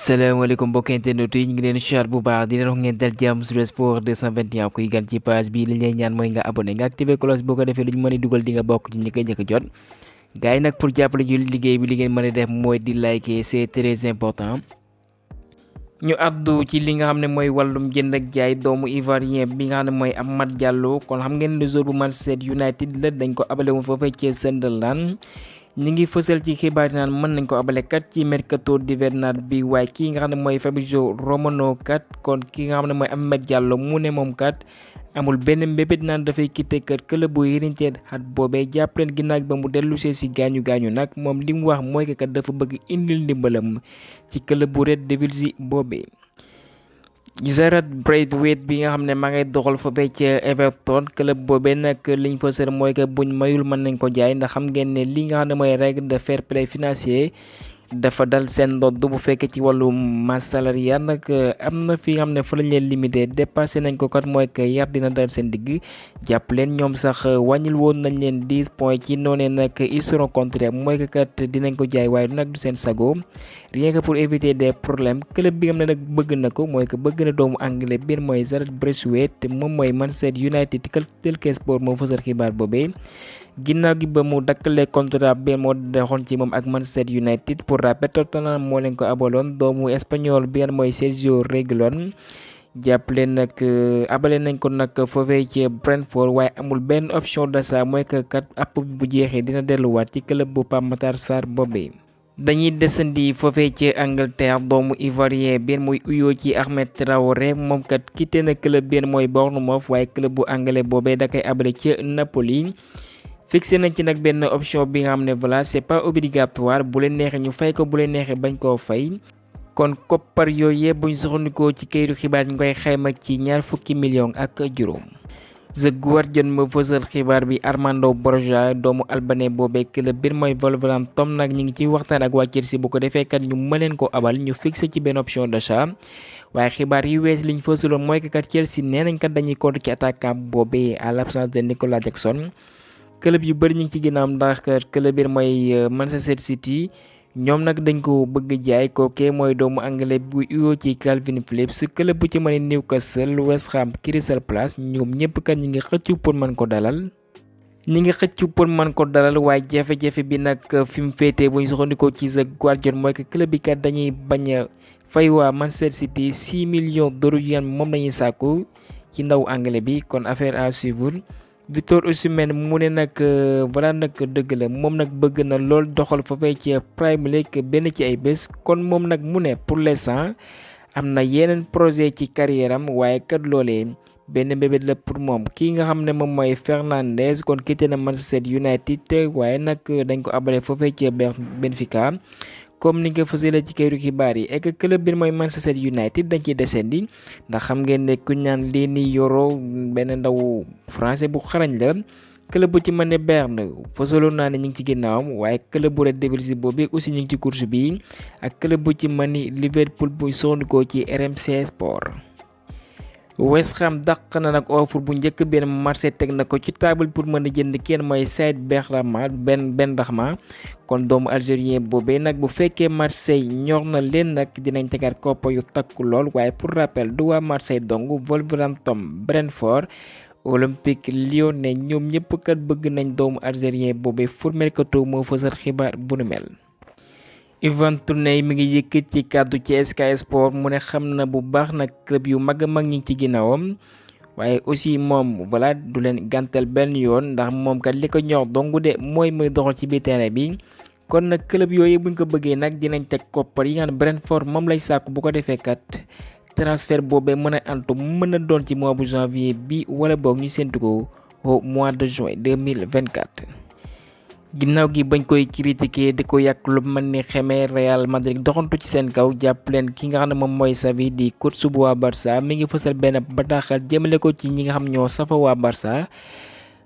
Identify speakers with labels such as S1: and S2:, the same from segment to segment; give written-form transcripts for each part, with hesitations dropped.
S1: salaamaaleykum mbokki internet yi ñu ngi leen siyaar bu baax di leen wax ngeen dal jàmm sur sport 221 kuy gan ci page bi li ñu leen ñaan mooy nga abonné nga activé cloche boo ko defee lu ñu mën a dugal di nga bokk ci ñi koy njëkk a jot gars yi nag pour jàppale ñu liggéey bi li ngeen mën a def mooy di liker c'est très important. ñu addu ci li nga xam ne mooy wàllum jënd ak jaay doomu ivoirien bi nga xam ne mooy Amad Diallo kon xam ngeen ne joueur bu Manchester United la dañ ko abale woon foofee ci Sunderland ñi ngi fësal ci xibaar naan mën nañ ko abale kat ci mercato d'hivernal bi waaye kii nga xam ne mooy Fabrizio Romano kat kon ki nga xam ne mooy Amad Diallo mu ne moom kat amul benn mbébét naan dafay quitté kat club bu United at boobee jàpp leen ginnaaw ba mu dellu see si gaañu nag moom li mu wax mooy que kat dafa bëgg indil ndimbalam ci club bu Red Devils boobee. Gareth Braithwaite bi nga xam ne maa ngay doxal foofee ca Everton club boobee nag liñ fa sër mooy que buñ mayul mën nañ ko jaay ndax xam ngeen ne li nga xam ne mooy règle de fair play financier dafa dal seen ndodd bu fekkee ci wàllu masse salariale nag am na fi nga xam ne fa lañ leen limité dépassé nañ ko kat mooy que yar dina dal seen digg jàpp leen ñoom sax wàññil woon nañ leen 10 points ci noonee nag ils seront contraires mooy que kat dinañ ko jaay waaye nag du seen sago rien que pour éviter des problèmes club bi nga xam ne nag bëgg na ko mooy que bëgg na doomu anglais biir mooy Gareth Braithwaite moom mooy Manchester United Talk Sport moo fësal xibaar boobee ginnaaw gi ba mu dakkalee contrat bi moo doxoon ci moom ak Manchester United pour rappel Tottenham moo leen ko abaloon doomu espagnol bi mooy Sergio Reguilón jàpp leen nag abale nañ ko nag foofee ci Brentford waaye amul benn option d'achat mooy que kat app bi bu jeexee dina delluwaat ci club bu Pape Matar Sarr boobee. dañuy desandi foofee ci Angleterre doomu ivoirien biir muy uyoo ci Ahmed Traoré moom kat quitté na club biir mooy Bournemouth waaye club bu anglais boobee da koy abale ci Napoli. fixé nañ ci nag benn option bi nga xam ne voilà c'est pas obligatoire bu leen neexee ñu fay ko bu leen neexee bañ koo fay kon koppar yooyu yëpp buñ soxandikoo ci kayitu xibaar ñu koy xayma ci 20 millions ak juróom. The Guardian moo fësal xibaar bi Armando Broja doomu albanais boobee club biir mooy Wolverhampton nag ñu ngi ciy waxtaan ak waa Chelsea bu ko defee kat ñu mën leen ko abal ñu fixé ci benn option d'achat waaye xibaar yi wees liñ fësaloon mooy que kat Chelsea nee nañ kat dañuy compter ci attaquant boobee à l'absence de Nicolas Jackson. club yu bëri ñu ngi ci ginnaaw ndax club bi mooy Manchester City ñoom nag dañ ko bëgg jaay kooke mooy doomu anglais bu uyoo ci Calvin Phillips club bu ci mën a Newcastle West Ham Crystal Palace ñoom ñëpp kat ñi ngi xëccu pour mën ko dalal. waaye jafe-jafe bi nag fi mu féetee bu ñu soxandikoo ci The Guardian mooy que club bi kat dañuy bañ a fay waa Manchester City 6 millions d'euros yan moom lañuy sàkku ci ndaw anglais bi kon affaire à suivre. Victor Osimhen mu ne nag voilà nag dëgg la moom nag bëgg na lool doxal foofee ci Premier League benn ci ay bés kon moom nag mu ne pour l'instant am na yeneen projet ci carrière am waaye kat loolee benn mbébét la pour moom kii nga xam ne moom mooy Fernandes kon quitté na Manchester United waaye nag dañ ko abale foofee ci Benfica comme ni nga fësalee ci kayitu xibaar yi et que club bi mooy Manchester United dañ ciy descendi ndax xam ngeen ne ku ñaan lii ni Yoro benn ndaw français bu xarañ la club bu ci mën ne Berne fësaloon naa ne ñu ngi ci ginnaawam waaye club bu Red Devils boobu aussi ñu ngi ci course bi ak club bu ci mën ni Liverpool bu soxandikoo ci RMC Sport. West Ham dàq na nag offre bu njëkk benn Marseille teg na ko ci table pour mën a jënd kenn mooy Saïd Benrahma kon doomu algérien boobee nag bu fekkee Marseille ñor na leen nag dinañ tegaat koppa yu takku lool waaye pour rappel du waa Marseille dong Wolverhampton Brentford Olympique Lyon ne ñoom ñëpp kat bëgg nañ doomu algérien boobee pour mercato moo fësal xibaar bu nu mel. Ivan Toney mi ngi yëkkat ci kàddu ci Sky Sport mu ne xam na bu baax nag club yu mag a mag ñi ngi ci ginnaawam waaye aussi moom voilà du leen gàntal benn yoon ndax moom kat li ko ñor dong de mooy muy doxal ci biir terrain bi kon nag club yooyu buñ ko bëggee nag dinañ teg koppar yi nga xam ne Brentford moom lay sàkku bu ko defee kat transfert boobee mën a antu mën a doon ci mois bu janvier bi wala boog ñu séntu ko au mois de juin 2024. ginnaaw gi bañ koy critiquer di ko yàq lu mën ni xamee Real Madrid doxantu ci seen kaw jàpp leen ki nga xam ne moom mooy Xavi di coach bu waa Barça mi ngi fësal benn bataaxal jëmale ko ci ñi nga xam ñoo safa waa Barça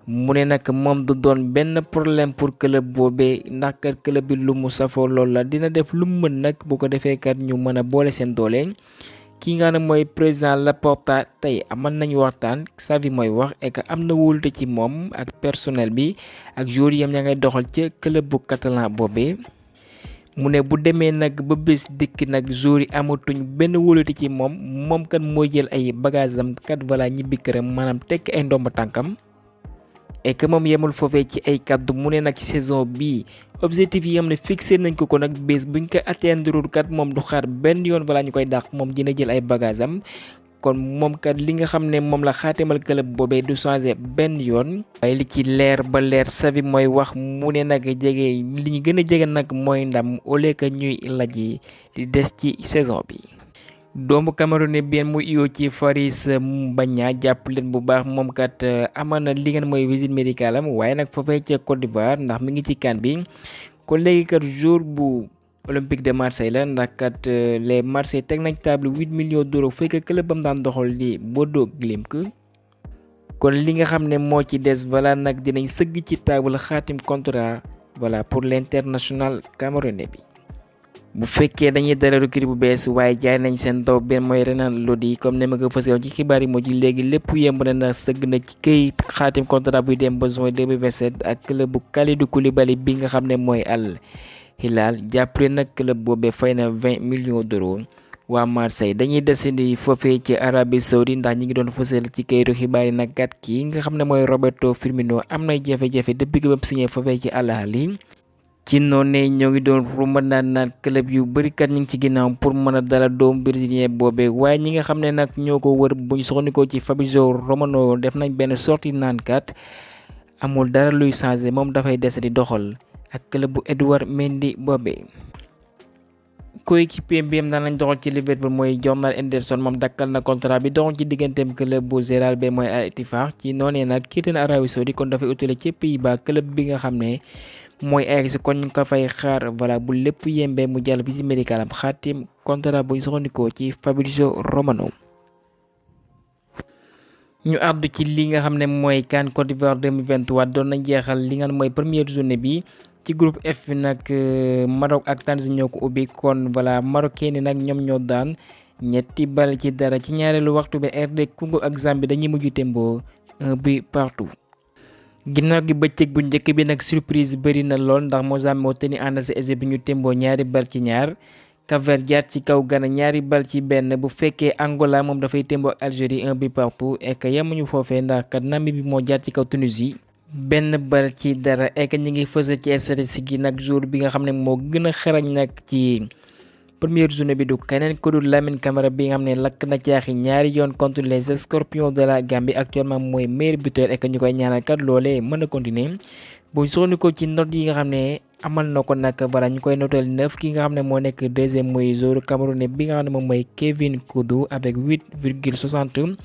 S1: mu ne nag moom du doon benn problème pour club boobee ndax kat club bi lu mu safoo loolu la dina def lu mu mën nag bu ko defee kat ñu mën a boole seen doole. ki nga xam ne mooy président Laporta tey amal nañu waxtaan Xavi mooy wax et que am na wóolute ci moom ak personnel bi ak joueurs yi ña ngay doxal ca club bu catalan boobee mu ne bu demee nag ba bés dikk nag jour yi amatuñ benn wóolute ci moom kat mooy jël ay bagage am kat voilà ñibbi këram maanaam tekk ay ndomba tànkam et que moom yemul foofee ci ay kaddu mu ne nag saison bii objectif yi am ne fixé nañ ko nag bés buñ ko atteindre kat moom du xaar benn yoon balaa ñu koy dàq moom dina jël ay bagage am kon moom kat li nga xam ne moom la xaatimal club boobee du changé benn yoon. waaye li ci leer ba leer Xavi mooy wax mu ne nag jege li ñu gën a jege nag mooy ndam au lieu que ñuy laj yi di des ci saison bi. doomu Cameroun bi mu iyoo ci Faris Mbagna jàpp leen bu baax moom kat amal na li ngeen mooy visite médicale am waaye nag foofee ca Côte d'Ivoire ndax mi ngi ci CAN bi kon léegi kat jour bu. Olympique de Marseille la ndax kat les Marseille teg nañ table 8 millions d'euros fekk club bam daan doxal di Bodo Glimt kon li nga xam ne moo ci des voilà nag dinañ sëgg ci table xaatim contrat voilà pour l'international camerounais bi. bu fekkee dañuy dara recrue bu bees waaye jaay nañ seen daw benn mooy Renan Lodi comme ne ma ko fësee woon ci xibaar yi moo ji léegi lépp yemb na sëgg na ci këyit xaatim contrat buy dem ba juin 2027 ak club bu Kalidou Koulibaly bi nga xam ne mooy Al Hilal jàppale nag club boobee fay na 20 millions d'euros waa Marseille dañuy desandi foofee ci Arabie Saoudite ndax ñi ngi doon fësal ci kayitu xibaar yi nag kat kii nga xam ne mooy Roberto Firmino am na jafe-jafe depuis que ba mu signé foofee ci Al Ahly ci noonu ñoo ngi doon rumba naan club yu bëri kat ñu ngi ci ginnaaw pour mën a dala doomu brésilien boobee waaye ñi nga xam ne nag ñoo ko wër buñ soxnikoo ci Fabrizio Romano def nañ benn sortie naan kat amul dara luy changé moom dafay des di doxal. ak club bu Edouard Mendy boobee. coéquipier bi am daan lañ doxal ci Liverpool mooy Jordan Henderson moom dakkal na contrat bi doxal ci digganteem club bu Gérard bi mooy Al Ettifaq ci noonee nag kiite na Arabie Saoudite kon dafay utile ci Pays-Bas club bi nga xam ne mooy Ajax kon ñu ko fay xaar voilà bu lépp yembee mu jàll visite médicale am xaatim contrat bu ñu soxandikoo ci Fabrizio Romano. ñu àddu ci li nga xam ne mooy CAN Côte d'Ivoire 2023 doon nañ jeexal li nga xam mooy première journée bi. ci groupe F bi nag Maroc ak Tanzanie ñoo ko ubbi kon voilà marocain ni nag ñoom ñoo daan ñetti bal ci dara ci ñaareelu waxtu bi RD Congo ak Zambie dañuy mujj tembo bi partout. ginnaaw gi bëccëg bu njëkk bi nag surprise bëri na lool ndax Mozambique moo teni ànd sa Égypte bi ñu tembo ñaari bal ci ñaar Cap-Vert jaar ci kaw Ghana ñaari bal ci benn bu fekkee Angola moom dafay tembo ak Algérie 1 bi partout et que yemuñu foofee ndax kat Namibie bi moo jaar ci kaw Tunisie. benn bal ci dara ek ñi ngi fësal ci statistique yi nag jour bi nga xam ne moo gën a xarañ nag ci première journée bi du keneen ku dul Lamine Camara bi nga xam ne lakk na caaxi ñaari yoon contre les Scorpions de la Gambie actuellement mooy meilleur buteur ek ñu koy ñaanal kat loolee mën a continuer bu soxni ko ci note yi nga xam ne amal na ko nag bara ñu koy notal 9 ki nga xam ne moo nekk deuxième mooy joueur camerounais bi nga xam ne moom mooy Kevin Koudou avec 8,60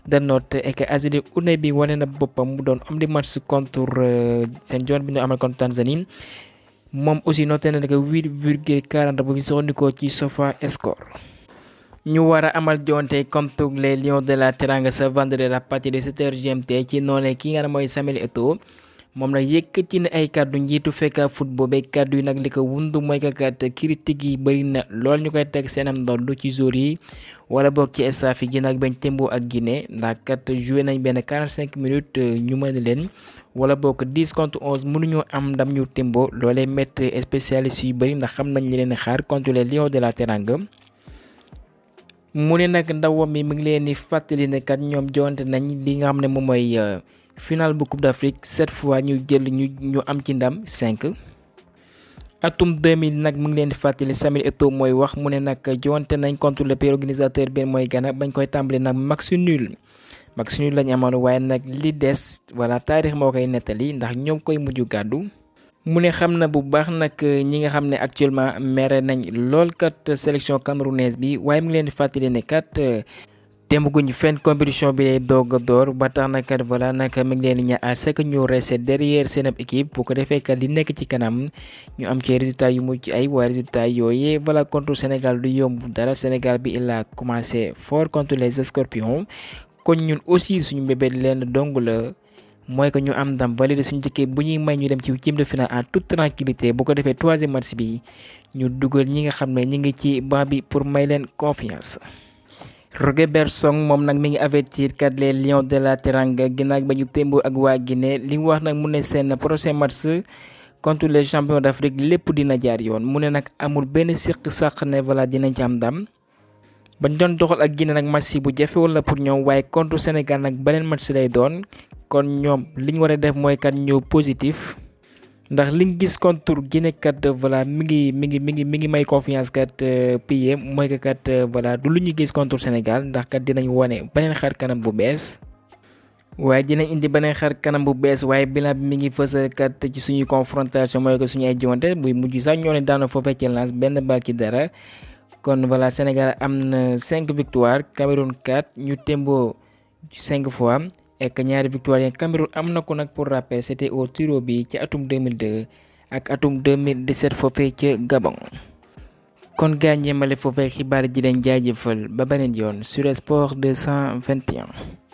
S1: de note et que Azzedine Ounahi bi wane na boppam mu doon am di match contre seen joon bi ñu amal contre Tanzanie moom aussi noté na que 8,40 bu ñu soxandikoo ci SofaScore. ñu war a amal jonte contre les Lions de la Teranga ce vendredi à partir de 7h GMT ci noonu ki nga xam ne mooy Samuel Eto'o moom nag yëkkati na ay kàddu njiitu fekka football ba kàddu yi nag li ko wundu mooy que kat critique yi bëri na lool ñu koy teg seenam ndodd ci jour yi wala boog ci staff yi ginnaaw bañ tembo ak Guinée ndax kat joué nañ benn 45 minutes ñu mën leen wala boog 10 contre 11 mënuñoo am ndam ñu tembo loolee métti spécialiste yu bëri ndax xam nañ li leen xaar contre les Lions de la Teranga. mu ne nag ndawam mi ngi leen di fàttali ne kat ñoom jonte nañ li nga xam ne moom mooy final bu Coupe d'Afrique 7 fois ñu jël ñu am ci ndam 5. atum 2000 nag mu ngi leen di fàttali Samuel Eto'o mooy wax mu ne nag jonte nañ contre le pays organisateur benn mooy Ghana bañ koy tàmbali nag match nul lañu amoon waaye nag li des voilà taarix moo koy nettali ndax ñoom koy mujj gàddu. mu ne xam na bu baax nag ñi nga xam ne actuellement mere nañ lool kat sélection camerounaise bi waaye mu ngi leen di fàttali ne kat demaguñ fenn compétition bi lay doog a door ba tax na kat voilà nag mi ngi leen di ñaan à ce que ñu rester derrière seen ab équipe bu ko defee kat li nekk ci kanam ñu am ci résultat yu mucc ay waaye résultat yooyu voilà contre Sénégal du yomb dara Sénégal bi il a commencé fort contre les Scorpions kon ñun aussi suñu mbébét leen dong la. mooy que ñu am ndam validé suñu jëkkee bu ñuy may ñu dem ci huitième de finale en toute tranquillité bu ko defee troisième match bi ñu dugal ñi nga xam ne ñi ngi ci banc bi pour may leen confiance. Robert Song moom nag mi ngi avertir kat les Lions de la Teranga ginnaaw ba ñu témboo ak waa Guinée li mu wax nag mu ne seen prochain match contre les champions d'Afrique lépp dina jaar yoon mu ne nag amul benn siq sàq ne voilà dinañ ci am ndam. bañ doon doxal ak Guinée nag match bu jafewul la pour ñoom waaye contre Sénégal nag beneen match lay doon kon ñoom liñ war a def mooy kat ñëw positif ndax liñ gis contre Guinée kat voilà mi ngi may confiance kat pied mooy que kat voilà du lu ñu gis contre Sénégal ndax kat dinañ wone beneen xar kanam bu bees. waaye dinañ indi beneen xar kanam bu bees waaye bilan bi mi ngi fësal kat ci suñuy confrontation mooy que suñu ay jiwante buy mujj sax ñoo ne daana foofee ci lance benn bal ci dara. kon voilà Sénégal am na 5 victoires Cameroun 4 ñu tembo 5 fois et que ñaari victoire yi Cameroun am na ko nag pour rappel c'était au tiro bi ci atum 2002 ak atum 2017 foofee ca Gabon. kon gaañ yemale foofee xibaar ji leen jaajëfal ba beneen yoon sur Sport 221.